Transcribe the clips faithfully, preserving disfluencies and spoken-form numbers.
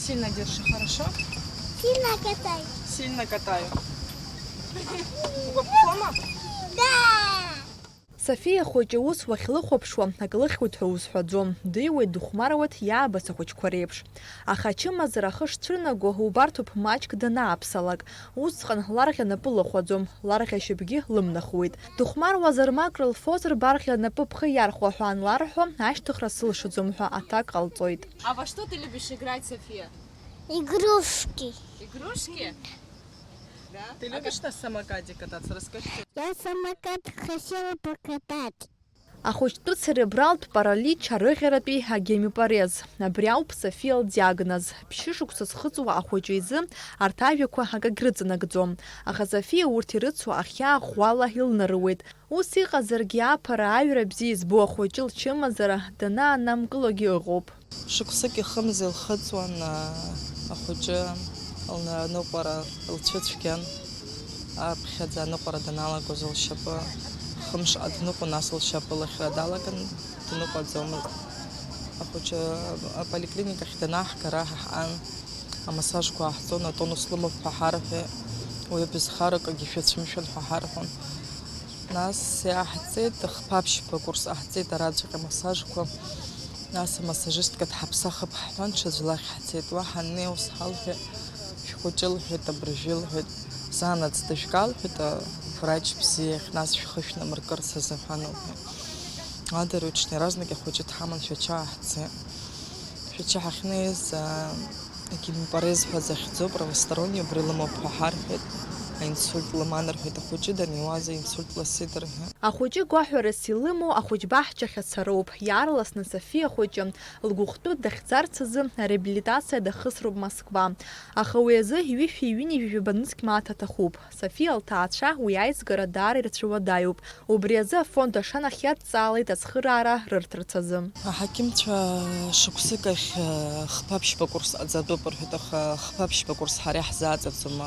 Сильно держи, хорошо? Сильно катай. Сильно катаю. Угу. Мама? Да. Софиа хәыҷы ус уахьлыхәаԥшуа, акы лыхьуеит ҳәа узҳәаӡом, дыҩуеит, дыхәмаруеит иаабац ахәыҷқәа реиԥш. Аха ачымазара ахы шцәырнаго убарҭоуп маҷк данааԥсалак. Усҟан ларӷьа напы лыхәаӡом, ларӷьа шьапгьы лымнахуеит. Дыхәмаруазар, ма акрылфозар, барӷьа напы бхы иархәа ҳәа анларҳәо, ашьҭыхра сылшаӡом ҳәа аҭак ҟалҵоит. А во что ты любишь играть, София? Игрушки. Игрушки? Ты любишь на самокаде кататься? Расскажи. Я самокат хотела покатать. Ахәыҷтәы церебралтә паралич арыӷьаратәи агемипарез. Абри ауп Софиа лдиагноз. Ԥшьышықәса зхыҵуа ахәыҷы изы арҭ ажәақәа акагь рыҵанакӡом. Аха Софиа урҭ ирыцу ахьаа ӷәӷәала илнарыуеит. Ус иҟазаргьы аԥара аҩра бзиа избо ахәыҷы лчымазара данаанамкылогьы ыҟоуп. Шықәсык ихымз илхыҵуан ахәыҷы, лныҟәара лцәыцәгьан, аԥхьаӡа аныҟәара даналагоз лшьапы хымшҟа дныҟәон, нас лшьапы лыхьра далаган, дныҟәаӡомызт. Ахәыҷы аполиклиникахь данааҳга, ара ҳа ҳҟан, амассажқәа ааҳҵон, атонус лымоуп ҳәа ҳарҳәеит, уи абызхаракгьы шәацәымшәан ҳәа ҳарҳәон. Нас иааҳҵеит, хԥа-ԥшьба курс ҟаҳҵеит араӡәк амассажқәа. Нас амассажистка дҳаԥсахып ҳҳәан, ҽаӡә лахь ҳцеит. Уа ҳаннеи ус ҳалҳәеит, шәхәыҷы лҳәеит, абыржәы лҳәеит, заанаҵ дыжәга лҳәеит, аврач бзиа иахь, нас шәхы шәнамыркырц азыҳәан лҳәеит. Адырҩаҽны иаразнак ихәыҷы дҳаман шәача ҳцеит. Шәача ҳахьнеиз, агемипарез ҳәа захьӡу правосторонний убри лымоуп ҳәа ҳарҳәеит, аинсульт лыман рҳәеит, ахәыҷы даниуаз аинсульт ласит рҳәеит. Ахәыҷы гәаҳәарас илымоу ахәыҷбаҳчахь ацароуп. Иаарласны Софиа хәыҷы лгәыхәтәы дахьӡарц азы ареабилитациа дахысроуп Москва. Аха уи азы ҩышәи ҩынҩажәи жәаба нызқь мааҭ аҭахуп. Софиа лҭаацәа уи аизгара даара ирцәыуадаҩуп. Убри азы афонд Ашана ахь иадҵаалеит ацхыраара рырҭарц азы. Аҳақьымцәа шықәсык ахь хԥа-ԥшьба курс ҟаҵатәуп рҳәеит, аха хԥа-ԥшьба курс ҳара иаҳзааӡаӡом,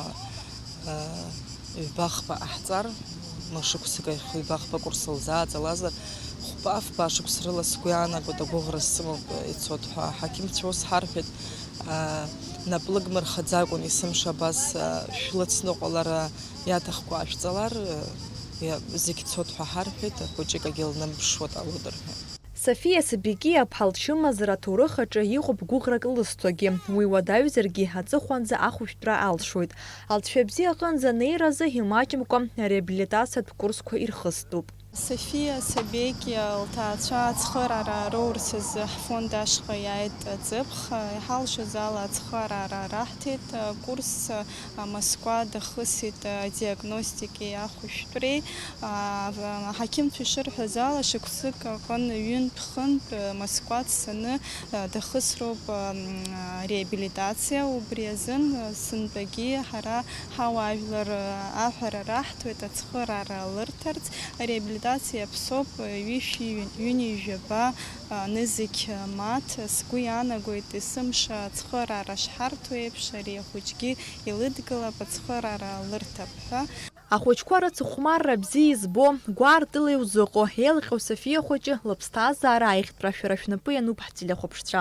ҩба-хԥа ҟаҳҵар, мышықәсык ахь ҩба-хԥа курс лзааӡалазар, хәба-фба шықәс рыла сгәы иаанагоит, агәыӷра сымоуп ицоит ҳәа аҳақьымцәа ус ҳарҳәеит, нап лыгмырхаӡакәан есымша абас шәлыцныҟәалара иаҭахқәа шәҵалар, зегь цот ҳәа ҳарҳәеит, хәыҷык агьы лнымԥшуа дҟалоит рҳәеит. Софиа Сабикиа-ԥҳа лчымазара аҭоурых аҿы иҟоуп гәыӷрак лызҭогьы. Уи уадаҩзаргьы аҵыхәанӡа ахәышәтәра алшоит. Алҵшәа бзиа аҟынӡа анеира азы имаҷымкәа ареабилитациатә курсқәа ирхыстәуп. Софиа Сабекиа лҭаацәа ацхыраара роурц азы ҳфонд ашҟа иааит аҵыԥх. Иҳалшоз ала ацхыраара раҳҭеит. Акурс Москва дахысит адиагностикеи ахәышәтәреи. Аҳақьымцәа ишырҳәаз ала, шықәсык аҟын ҩынтә-хынтә Москва дцаны дахысроуп реабилитациа. Убри азын сынтәагьы ҳара ҳауаажәлар аҳәара раҳҭоит ацхыраара лырҭарц. Ареабилитациа иаԥсоуп ҩышәи ҩынҩажәаба нызқь мааҭ. Сгәы иаанагоит, есымша ацхыраара шҳарҭо еиԥш, ари ахәыҷгьы илыдгылап, ацхыраара лырҭап ҳәа. Ахәыҷқәа рыцыхәмарра бзиа избо, гәаартыла иузыҟоу, еилҟьоу Софиа хәыҷы лыԥсҭазаара аиӷьтәра шәара шәнапы иануп ҳтелехәаԥшцәа.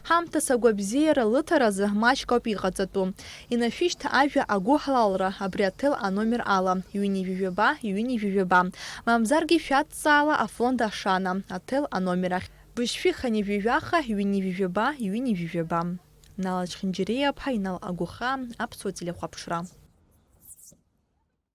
Ҳамҭас агәабзиара лыҭаразы маҷк ауп иҟаҵатәу. Инашәышьҭ ажәа агәыҳалалра абри аҭел аномер ала, ҩынҩажәи жәаба, ҩынҩажәи жәаба. Мамзаргьы шәадҵаала афонд Ашана, аҭел аномер ахь, быжьшәи хынҩажәи жәаха, ҩынҩажәи жәаба, ҩынҩажәи жәаба. Нала Чхинџьириа-ԥҳа, Инал Агәыхаа, Аԥсуа телехәаԥшра.